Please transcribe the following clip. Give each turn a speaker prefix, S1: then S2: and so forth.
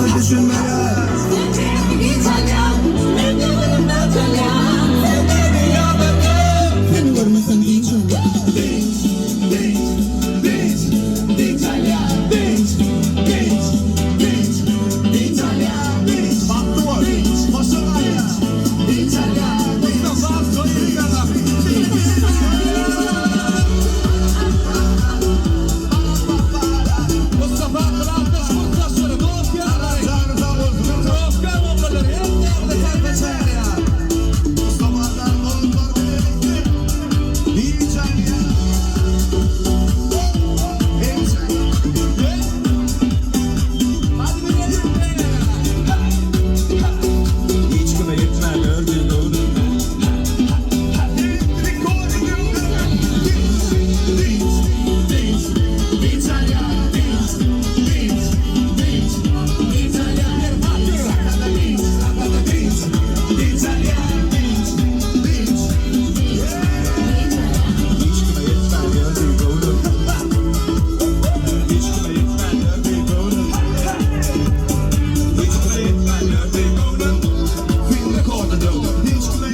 S1: zada düşünmeýär.
S2: Sen çekgi çalýaň, men göwnümde çalýan. Sen meni ýadatdyň.
S3: Seni görmesem giç olýar.
S1: Dinç, dinç, dinç, dinç alýar. Dinç, dinç, dinç, dinç alýar. Dinç,
S4: Bagtly bol.
S1: Dinç,
S4: Hoşça gal.
S1: dinç alýar.
S4: Mustafa Soýulgana. Mustafa Kıratdaş Kurtdaşlary, dost ýarlary.
S1: Janyň sag bolsun.
S4: Dost ýarlary, hemmäňize sarpa çağırýar.
S1: Mustafalar oğullar birlikte. Dinç alýar. Dinç alýar.
S4: Hadi bilelim.
S1: Hiç kime ýetmän ördü göwnüm. Hiç kime ýetmän ördü göwnüm. Hiç kime ýetmän ördü göwnüm. Hiç kime ýetmän ördü göwnüm. Film rekorda döwdüm. Hiç kime.